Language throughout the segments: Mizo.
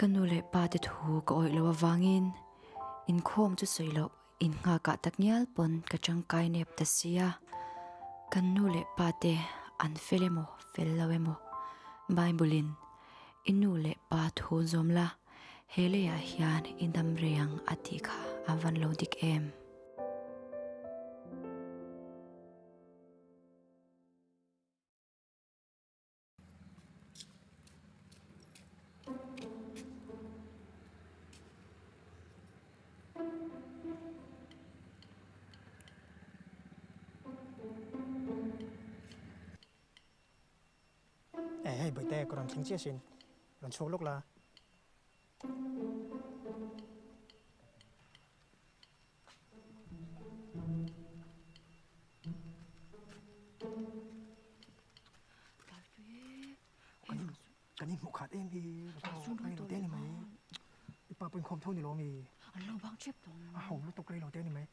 Ka nu leh pa te thu ka awih loh avangin inkhawm chu sawi loh innghakah tak ngial pawn ka tangkai nep ta sia. Kan nu leh pa te an fel emaw fel lo emaw Bible in i nu leh pa thu zawm la he leiah hian i dam rei ang a tih kha a van lo dik em. Eh hei Bawihte ka rawn thleng chiah sin, rawn chhuak lawk la. Kan in hmuh khat em hi rei lo te ni mai i pa pawhin khawm tho ni lo mi an lo bang tep tawh a ho lutuk rei lo te ni mai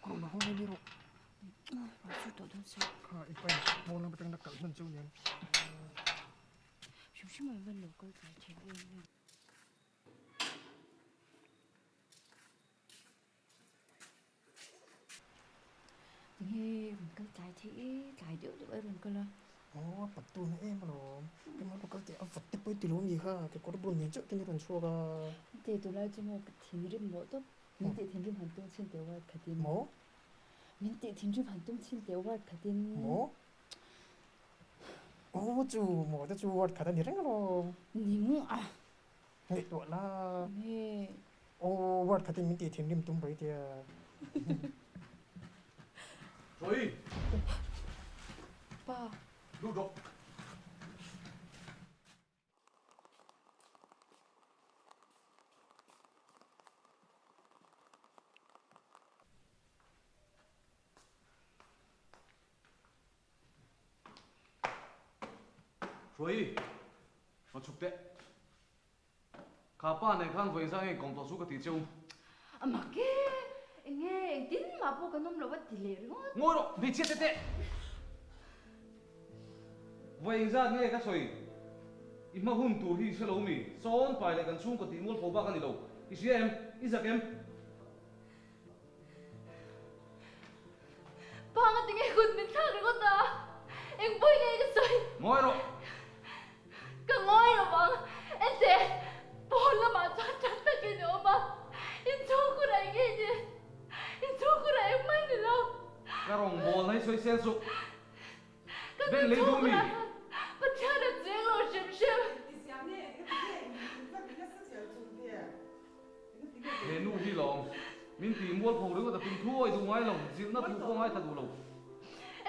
ka rawn haw ni rawh rawn sur tawh dawn se kha i pa in pawn lam atangin a kalh hman chu aniang hrim hrim an van lo kal tlai thin em em. Tinge rawn kal tlai theih e, tlai deuh deuh a rawn kal a. Aw a pat tun em alawm, emaw lo kal teh a vat te pawh i ti lo a ni kha, kekawr bun nen chauh ten i rawn chhuak a. Teh tunlai chu maw ka thinrim mawh tawp, min tih thinrim han tum chhin teh word khatin. Maw? Min tih thinrim han tum chhin teh word khatin. Maw? Aw chu maw te chu word khat a ni reng alawm. Ning a. Ngaihtuah la. Nge. Aw word khatin min tih thinrim tum bai tia. Choi. Pa. Lut rawh. Hruai, rawn chhuk teh. Kha pa nen khan vawi zang nge kawm tawh chu ka tih cheu. A mak e, enge engtin mah pawh kan awm lo a ti leh ringawt. Ngawi rawh, hmeichhia te teh. Vawi engzat nge ka sawi, i hma hun tur hi i hre lo mi? Sawn pai leh kan chhungkaw tih mual tho bak a ni lo. I hria em? I zak em? Panga tinge kut min thlak ringawt a, eng pawi nge ka sawi? Ngawi rawh! Ka ngawi lo vang, ente pawn lamah chuan that takin i awm a, inchhungkhur ah enge ni? Inchhungkhur ah engmah ni lo. Ka rawngbawl na hi sawi sel suh. Ka Ben lei duh mi? inchhungkhur ah hian Pathian a cheng lo hrim hrim. He nu hi lawm, min tih mual pho ringawt a tum thu awi duh ngai lo, zilhna thu pawh ngaithla duh lo.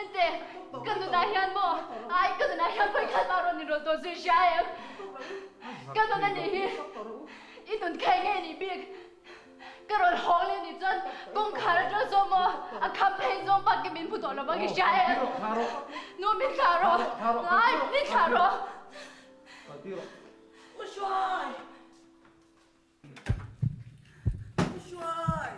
Ente, ka nunah hian maw, ai ka nunah hian vawi khat mah rawn inrawlh tawh zui hria em? Ka nun a nih hi, i nun kha enge nih bik? Ka rawn hawng leh nih chuan kawngkhar atang saw maw, a kham phei zawng bak in min hmu tawh lo vang i hria em? Nu min thlah rawh, ai min thlah rawh. U Hruai! U Hruai!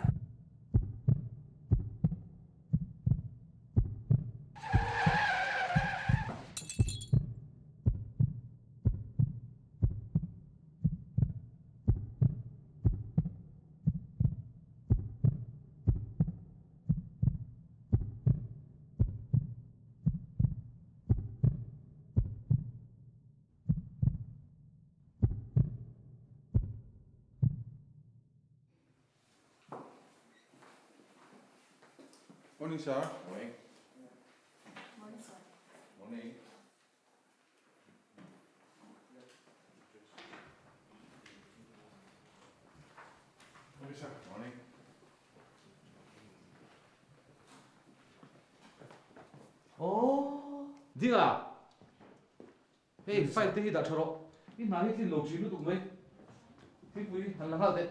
Morning sir. Morning. Morning sir. Morning. Morning sir. Morning. Oh, dinga. Hei file te hi dah tha rawh. I hna hi tlin lo thin lutuk mai. Thingpui han la nghal teh.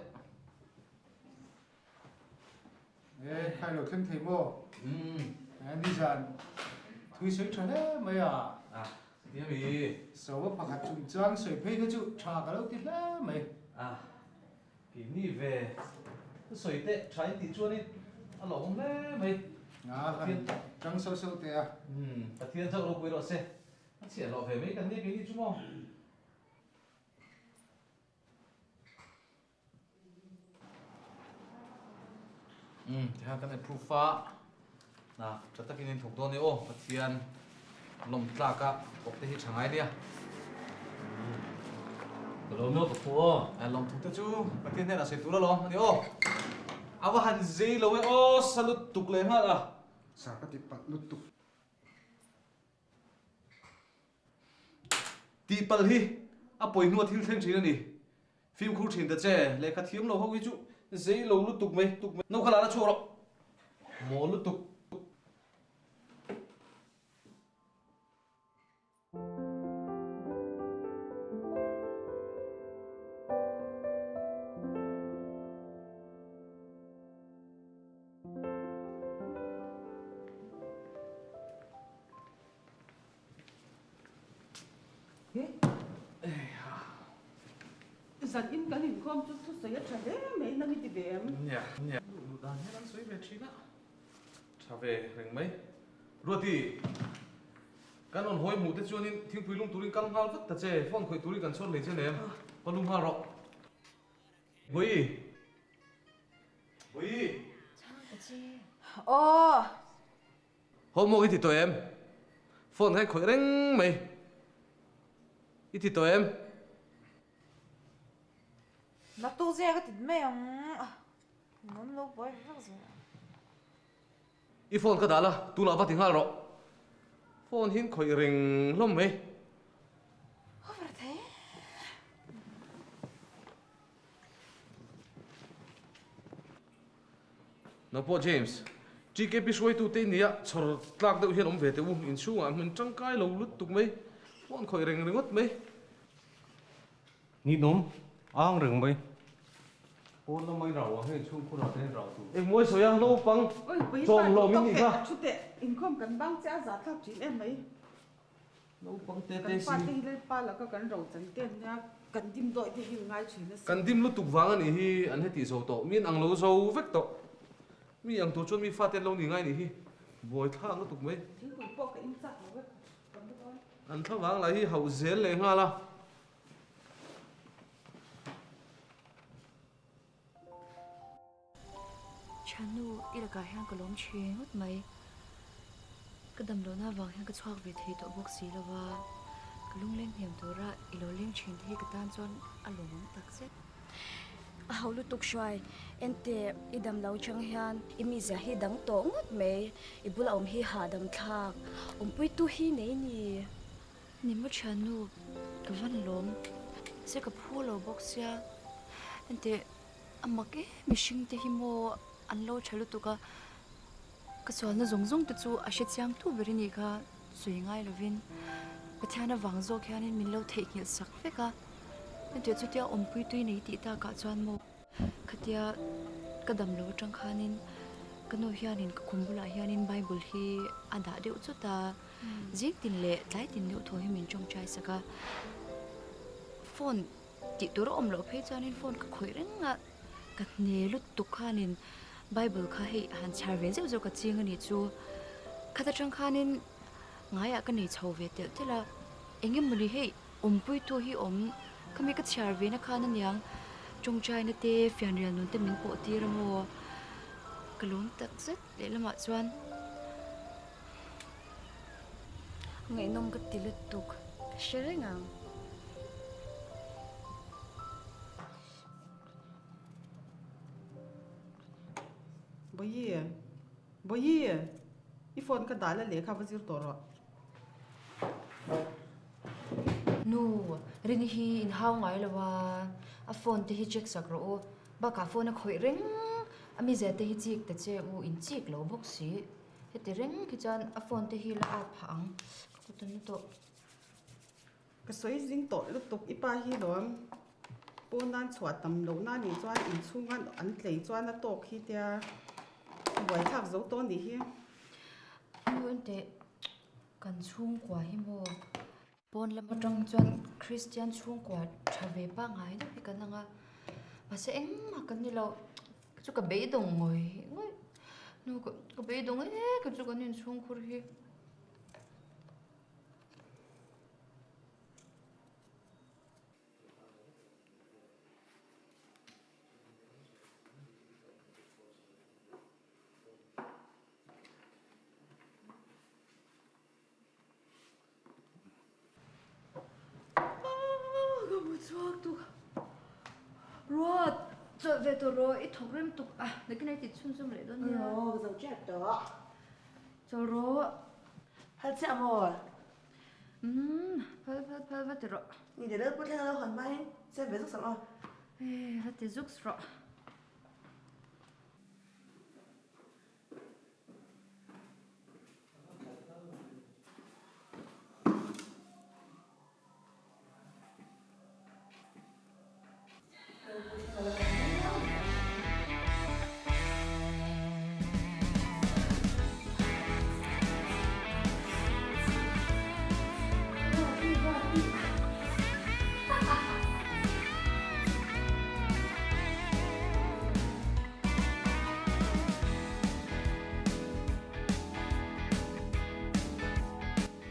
E, khai lo thleng thei maw? Umm. E, nizan thui sawi tha hle mai a. A, ti ami. Sova pakhat chungchang sawi phei kha chu tha ka lo ti hle mai. A, keini ve sawi teh tha in tih chuanin a lawmawm hle mai. A, han tang sauh sauh teh a. Umm, Pathian chauh ropui rawh se. A chhiah hlawh ve mai kan nia keini chu maw? Umm tihian kan approve a, hna tha takin in thawk dawn nia aw, Pathian lawm tlak a thawk te hi tha ngai nia. Umm ka lawm emaw ka phu aw. A lawm thuk te chu Pathian hnenah sawi tur alawm a ni aw. A va han zei lo e aw, salute tuk leh nghal a. Sir ka ti palh lutuk. Tihpalh hi a pawi hnua thil thleng thin a ni. Fimkhur thin ta che, lehkha thiam lo ho hi chu zei lo lutuk mai. No kha la la chhuak rawh. Mawl lutuk. Zan in kan inkhawm chu thusawi a tha hle mai nang i ti ve em? Nia, nia. Luh dan hian an sawi ve thin a, tha ve reng mai. Ruati, kan rawn hawi hmuh te chuanin thingpui lum turin kal nghal vat ta che, phone khawih turin kan chhuat hlei che nem, va lum nghal rawh. Bawihi! Bawihi! Aw! Homework i ti tawh em? Phone kha i khawih reng mai. I ti tawh em? Naktuk zia ka ti mai ang. Nuam lo buai vek zel. I phone ka dah la, tunah va ti nghal rawh. Phone hi an khawih reng hlawm mai. Over thei. Nang pawh James, TKP hruaitute i nia, chhawr tlak deuh hian awm ve teh u, inchhungah hmun tangkai lo lutuk mai, phone khawih reng ringawt mai. Ninawm ang reng mai. Pawn lama in rau ang hei chhungkhur ah te in rau tur. Engmawi sawi a, naupang chawm hlawm in nih kha. Thu teh, inkhawm kan bang che a zah thlak thin em mai. Naupang te te si. Kan pa te hi Lalpa laka kan ro chan te an nia, kan dim dawih te hi ngai thin a si. Kan dim lutuk vang a nih hi an heti zo tawh, mi an ang lo zo vek tawh. Mi ang tur chuan mi fate an lo ni ngai nih hi, buai thlak lutuk mai. Thingpui pawh ka in chak lo vek. An thlavang lah hi hauh zel leh nghal a. Thiannu, i lakah hian ka lawm thin ngawt mai. Ka dam lohna avang hian ka chhuak ve thei tawh bawk si lo va, ka lungleng hnem tura i lo leng thin te hi ka tan chuan a lawmawm tak zet. A ho lutuk hruai, ente i dam lo chang hian i mizia hi dang tawh ngawt mai, i bula awm hi hahdam thlak, awmpuitu hi nei ni. Ni maw thiannu, ka van lawm, se ka phu lo bawk sia, ente a mak em mihring te hi maw an lo tha lutuk a, ka sualna zawng zawng te chu a hrechiang tu ber i nih kha sawi ngai lovin Pathian avang zawk hianin min lo theihnghilh sak vek a. Hetiang chutia awmpui tui nei tih takah chuan maw khatia ka dam lo atang khanin ka nu hianin ka khum bulah hianin Bible hi a dah deuh chawt a, zing tin leh tlai tin deuh thaw hi min tawngtai sak a, phone tih tur a awm loh phei chuanin phone ka khawih reng a, ka hne lutuk khanin Bible kha hei han chhiar ve zeuh zeuh ka ching a nih chu, khat atang khanin ngaiah ka nei chho ve telh telh a, eng emaw ni hei. Awmpuitu hi awm, khami ka chhiar ve na khan aniang, tawngtaina te, fianrial nun te min pawh tir a maw? Ka lawm tak zet lehlamah chuan. Ngaihnawm ka ti lutuk, ka hre reng ang. Bawihi, Bawihi, i phone ka dah la lehkha va zir tawh rawh. Nu, Rini hi in hau ngai lo a, a phone te hi check sak rawh u. Bakah phone a khawih reng, a mizia te hi chik ta che u, in chik lo bawk si. Heti reng khi chuan a phone te hi la at phah ang, ka kut an na tawh. Ka sawi zing tawh lutuk, i pa hi lawm pawn nan chhuah tam loh na nih chuan inchhunga an tlei chuan a tawk hi tia buaithlak zo tawh nih hi. Nu enteh, kan chhungkua hi maw? Pawn lam atang chuan Kristian chhungkua tha ve pangngai deuh hi kan ang a, mahse engmah kan ni lo, chu ka beidawng ngawih ngawih, nu ka beidawng e ka chu kan inchhungkhur hi. chhuak tuk. Ruat, chawlh ve tawh rawh, i thawk rem tuk a, nakin a i ti chhunzawm leh dawn nia. Aw, ka zo tep tawh. Chawlh rawh. Phal chiah maw? Umm, phal phal phal va ti rawh. Ni leh Lalpu thleng a lo hawn hmain chem ve zuk ang aw. Eh, va ti zuk rawh.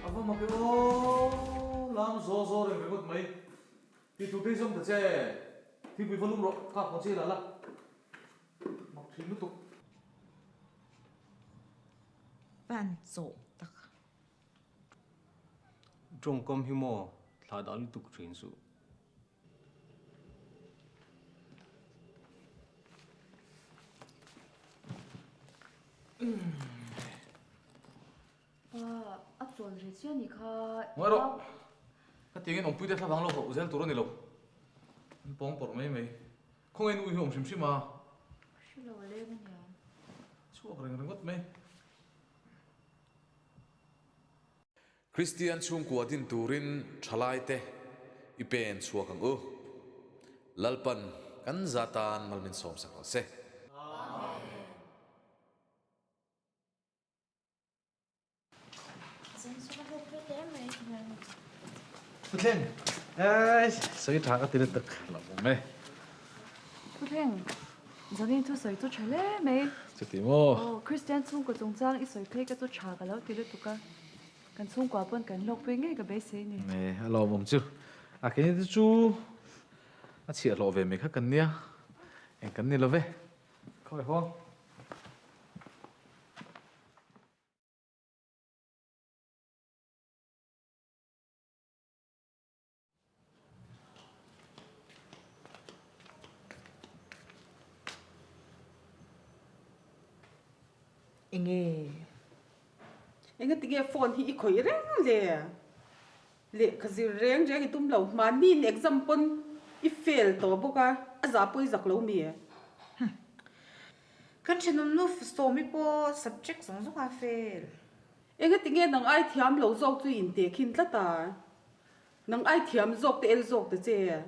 A va mak e aw, lam zaw zaw reng ringawt mai. Ti tur te hi zawng ta che, thingpui va lum rawh, kha pawh che la la. Mak thin lutuk. Van chawh tak. Tawngkam hi maw thlah dah lutuk thin suh. Pa, a chawl ve chiah ni kha. Ngawi rawh, ka tiangin awmpuite thlavang lo hauh zel tur a ni lo. An pawng pawrh mai mai. Khawngaih nu hi awm hrim hrim a. Ka hre lo a leng a nia. Chhuak reng ringawt mai. Kristian chhungkua din turin thalaite i pen chhuak ang u. Lalpan kan za tan mal min sawmsak rawh se. Puthleng, sawi tha ka ti lutuk lo awm e. Puthleng, Zanin chu sawi chu tha hle mai. Chuti maw? Aw, Kristian chhungkaw chungchang i sawi phei ka chu tha ka lo ti lutuk a. Kan chhungkua pawn kan hlawkpui ngei ka beisei ni. E, a lawmawm chu. A keini te chu a chhiahhlawh ve mai kha kan nia. Eng kan ni lo ve. Khawi haw. Enge? Enga tinge phone hi i khawih reng le? Lehkha zir reng reng i tum lo. Mahniin exam pawn i fail tawh bawk a, a zah pawh i zak lo mi? Kan thenawm nu Sawmi pawh subject zawng zawng a fail. Enga tinge nang ai thiam lo zawk chu i inteh khin tlat a? Nang ai thiam zawk te el zawk ta che.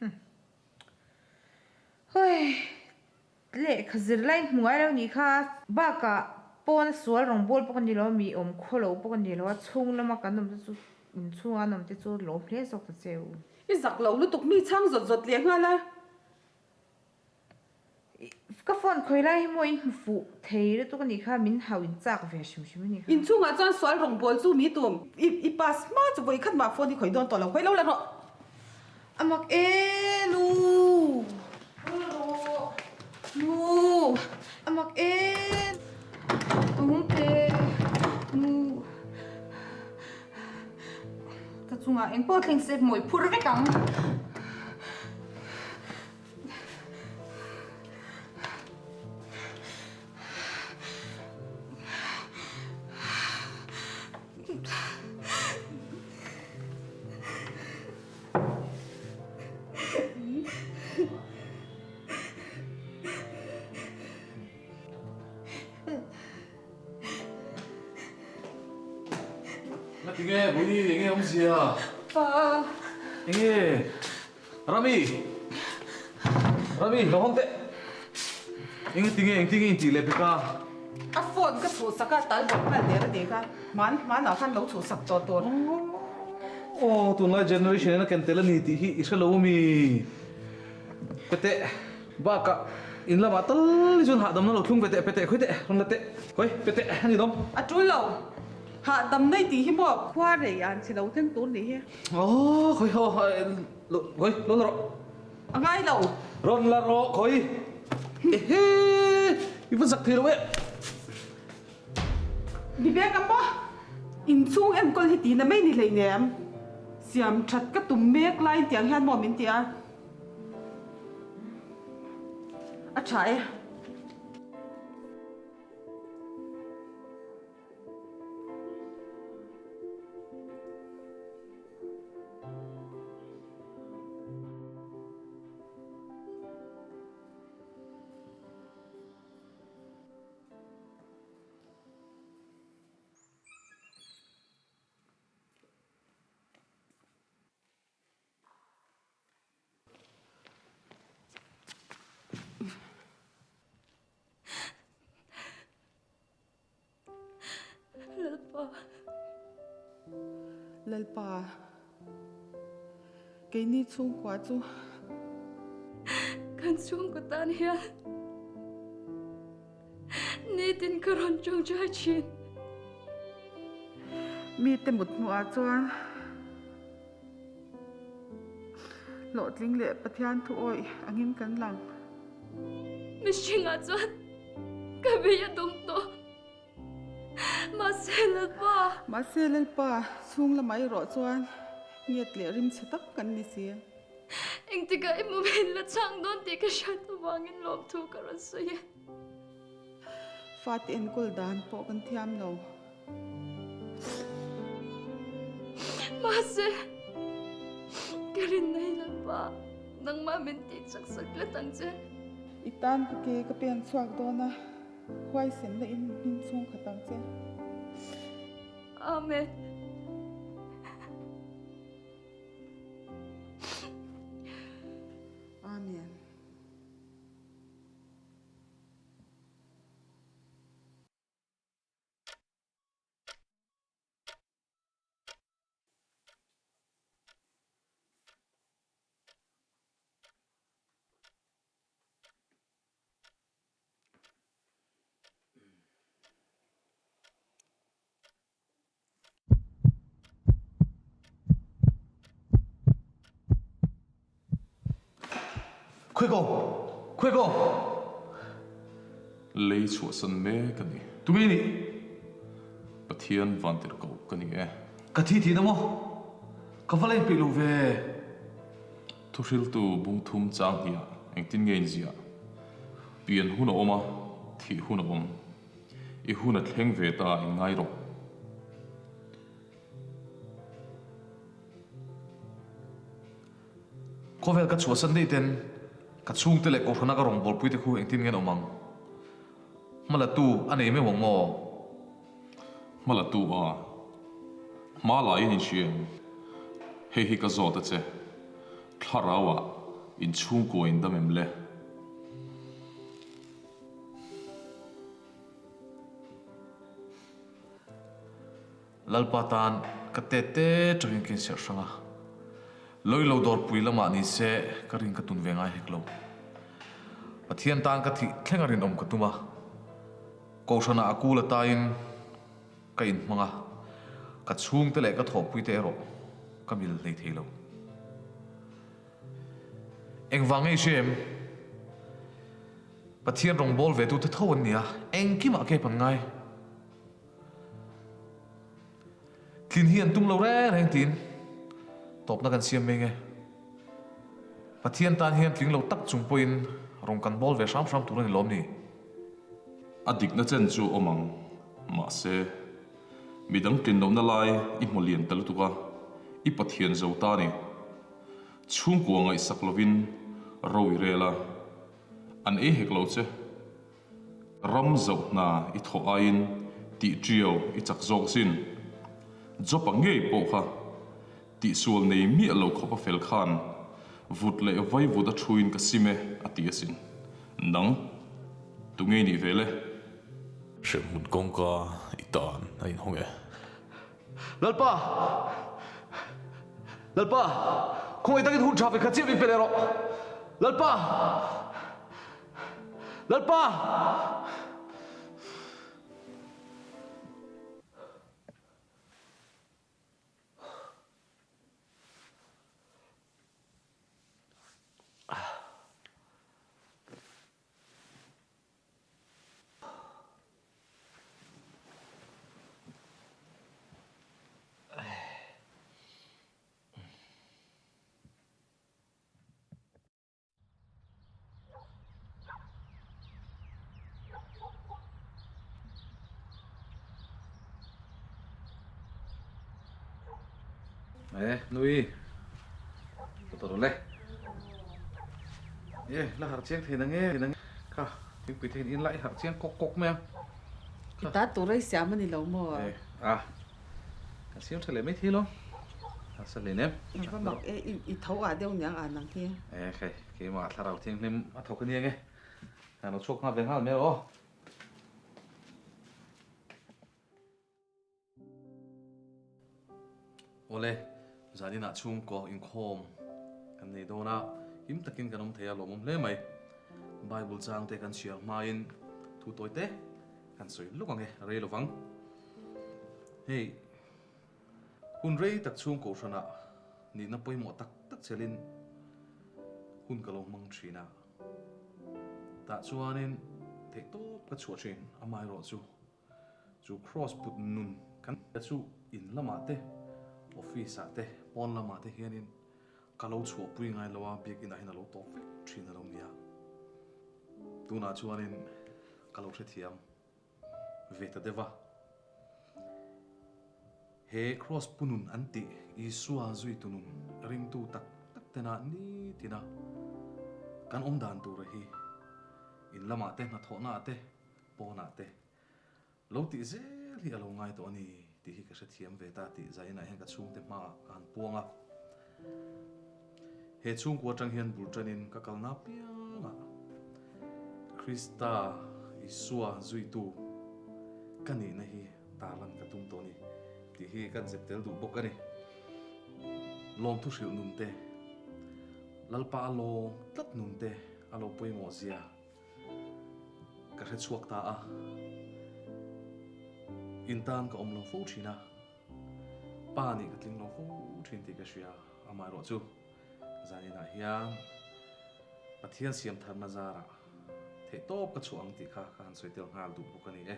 Humm. Hoi. Lehkha zir lai hmu ngai lo nih kha. Bakah pawn a sual rawng bawl pawh ka ni lo a, mi awm khaw lo pawh ka ni lo a, chhung lama kan awm te chu inchhunga an awm te chu lawm hle zawk ta che u. I zak lo lutuk mi chhang zawt zawt leh nghal a. Ka phone khawi lai hi maw in hmu fuh thei lutuk a nih kha, min hauh in chak ve hrim hrim a nih kha. Inchhungah chuan sual rawng bawl chu mi tum. I pass hma chu vawi khat mah phone hi khawi dawn tawh lo, khawi lo la rawh. A mak e nu. Nu a mak e. Tumte nu. Ka chungah eng pawh thleng se hmawih phur vek ang. Ngatinge Bui enge awmzia? Pa. Enge? Rami! Rami, lo hawng teh! Enge tinge, eng tinge intih leh pek a? A phone ka chhuhsak a, tal bawk nghal der a ni kha. Hman, hmanah khan lo chhuhsak tawh tur. Aw, tunlai generation in a ken tel a ni tih hi i hre lo ami? Pe teh, bakah in lamah tal hi chuan hahdamna lo thlung ve teh, pe teh, khawi teh, rawn la teh, khawi, pe teh a ni dawm. A tul lo, hahdam nei tih hi maw khua rei an chi lo thleng tur nih hi. Aw, khawi haw, khawi, lo la rawh. A ngai lo. Rawn la rawh, khawi. Ehe, i va zak thei lo e. Vivek a maw? Inchhung enkawl hi tihna mai ni hleinem. Siam that ka tum mek laiin tiang hian maw min ti a? A tha e. Lalpa. Lalpa. Keini chhungkua chu. Kan chhungkaw tan hian nitin ka rawn tawngtai thin. Mite mut hmuhah chuan hlawhtling leh Pathian thu awih angin kan lang. Mihringah chuan ka bei a dawng tawh. Mahse Lalpa. Mahse Lalpa, chhung lamah erawh chuan nget leh rim chhe tak kan ni si. Engtikah i hmu la chhang dawn tih ka hriat avangin lawmthu ka rawn sawi e. Fate enkawl dan pawh kan thiam lo. Mahse, ka rinna hi Lalpa, nangmah min tih chak sak tlat ang che. I tan ka ke ka pen chhuak dawn a, huaisenna in hming chhung khat ang che. Amen. Amen. Khawi ko? Khawi ko? Lei chhuahsan mek a ni. Tunge i nih? Pathian vantirhkoh ka ni e. Ka thi tihna maw? Ka va la inpeih lo ve. Thuhriltu bungthum chang hniah engtin nge inziah? Pian hun a awm a, thih hun a awm. I hun a thleng ve ta in ngai rawh. Khawvel ka chhuahsan daih ten ka chhungte leh kohhrana ka rawngbawlpui te khu engtin nge an awm ang? Hmalatu a nei meuh ang maw? Hmalatu a hma laiin in hria em? Hei hi ka zawt a che. Thlarauah in chhungkua in dam em le? Lalpa tan ka te te tangin ka inserh hrang a, Lawilo dawrpui lamah ni se ka rin ka tun ve ngai hek lo. Pathian tan ka thih thleng a rinawm ka tum a, Kohhranah a kul ataiin ka inhmang a, ka chhungte leh ka thawhpuite erawh ka mil hlei thei lo. Engvang nge i hria em? Pathian rawngbâwl ve tute tho an ni a, engkimah kep an ngai. Tlin hi an tum lo reng reng tiin tawpna kan siam mai nge. Pathian tan hian tling lo tak chung pawhin rawn kan bâwl ve hram hram tur a ni lawm ni? A dikna chen chu awm ang, mahse, midang tlin lohna lai i hmu lian ta lutuk a, i Pathian zo ta ni. Chhungkua ngaihsak lovin ro i rel a, an ei hek lo che. Ram zoh hna i thawh aiin tih ṭiau i chak zawk sin. Job-a ngei pawh kha tihsual nei miah lo khawp a fel khan vut leh vai vut a ṭhuin ka sim e a ti asin. Nang, tu ngei nih ve le? Hremhmun kawngka i tan a inhawng e. Lalpa! Lalpa! Khawngaih takin hun ṭha ve kha chiah min pe leh rawh! Lalpa! Lalpa! E, nui. Ka tawrh le. E, la harh chiang thei nang e. Kha, thingpui te hian in la i harh chiang kawk kawk mai ang. I ta tur a i siam a ni lo maw? E, a. Kan siam tha leh mai thei lo. A sa hle nem. I va mak e, i tho ah deuh niang ah nang hi. E, khai, keimah thlarau thianghlim a thawk a ni ang e. A lo chhuak nghal ve nghal mai aw. Awle, zaninah chhungkaw inkhawm kan nei dawn a, him takin kan awm thei a, lawmawm hle mai. Bible chang te kan chhiar hmain thu tawi te kan sawi lawk ang e, a rei lovang. Hei, hun rei tak chhung kohhranah nihna pawimawh tak tak chelin hun ka lo hmang thin a, tah chuanin theihtawp ka chhuah thin, amaherawh chu. Chu cross put nun kan chu in lamah te, office ah te, pawn lamah te hianin ka lo chhuahpui ngai lo a, biakinn ah hian a lo tawp vek thin a lo nia. Tunah chuanin ka lo hrethiam ve ta deuh a. He cross pu nun an tih Isua zuitu nun ringtu tak tak tena nitina kan awm dan tura hi in lamah te, hnathawhnaah te, Pawnah te lo tih zel hi a lo ngai tawh a ni tih hi ka hrethiam ve ta tih zainah hian ka chhungte hmaah ka han puang a. He chhungkua atang hian bul tanin ka kalna piangah Krista Isua zuitu ka nihna hi tarlan ka tum tawh a ni tih hi kan zep tel duh bawk a ni. Lawmthu hrilh nun te, Lalpa a lawm tlat nun te a lo pawimawh zia. Ka hre chhuak ta a, in tan ka awm lo fo thin a, pa nih ka tling lo fo thin tih ka hria, amaherawh chu zaninah hian Pathian siam tharna zarah theihtawp ka chhuah ang tih kha ka han sawi tel nghal duh bawk a ni e.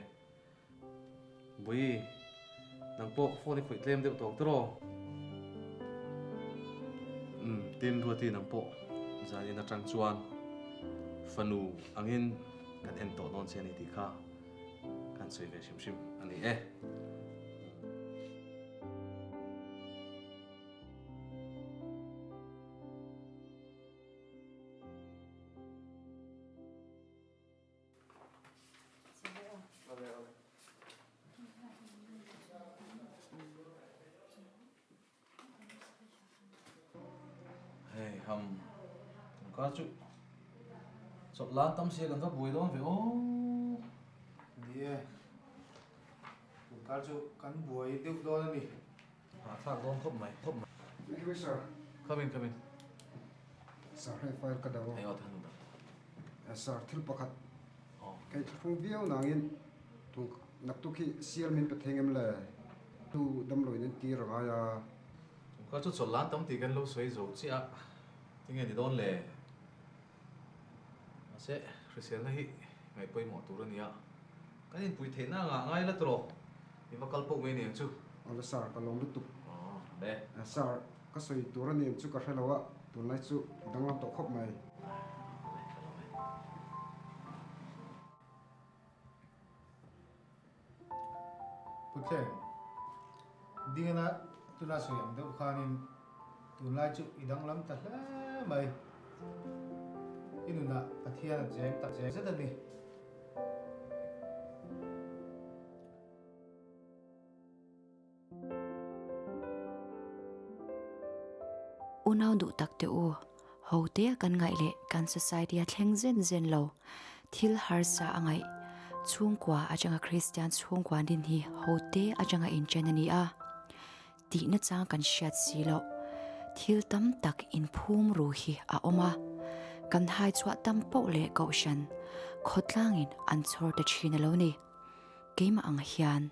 Bui, nang pawh phone i khawih tlem deuh tawk tawh. Umm, tin Ruati nang pawh zan in atang chuan fanu angin kan en tawh dawn che a ni tih kha kan sawi ve hrim hrim a ni e. Hei ham ka chu chawlh lan tam sia kan va buai dawn ve aw. Ni e, tunkar chu kan buai deuh dawn a ni. Hahthlak dawn khawp mai, khawp mai. Thank you sir. Come in, come in. Sir hei file ka dang aw. Hei aw than dah. Sir thil pakhat kei thlahrung viau nangin tung naktuk hi sial min pe theng em le? Tu damloin an tir a ngai a. Kha chu chawlh lan tam tih kan lo sawi zo chiah a, tinge ni dawn le? Mahse hriselna hi ngaih pawimawh tur a nia. Kan inpui theihna angah ngai la tawh i va kal pawh mai ni ang chu. Awle sir, ka lawm lutuk. Aw, le. Sir, ka sawi tur a ni ang chu ka hre lo a, tunlai chu danglam tawh khawp mai. Awle, ka lawm e. Puthleng, dingana tuna sawi ang deuh khanin tunlai chu i danglam ta hle mai. I nunah Pathian a cheng tak zet a ni. Unau duh tak te u, ho te kan ngaih leh kan society a thleng zen zen lo, thil harsa a ngaih, chhungkua atanga Kristian chhungkua din hi ho te atanga inchen a ni a, tihna chang kan hriat si loh, thil tam tak inphum ru hi a awm a, kan hai chhuah tam poh leh kohhran khawtlangin an chhawr ta thin a lo ni. Keimah ang hian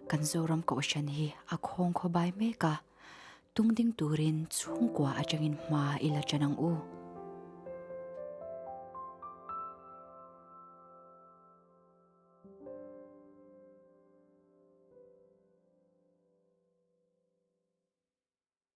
kan Zoram kohhran hi a khawng khawbai mek a, tung ding turin chhungkua atangin hma i la tan ang u.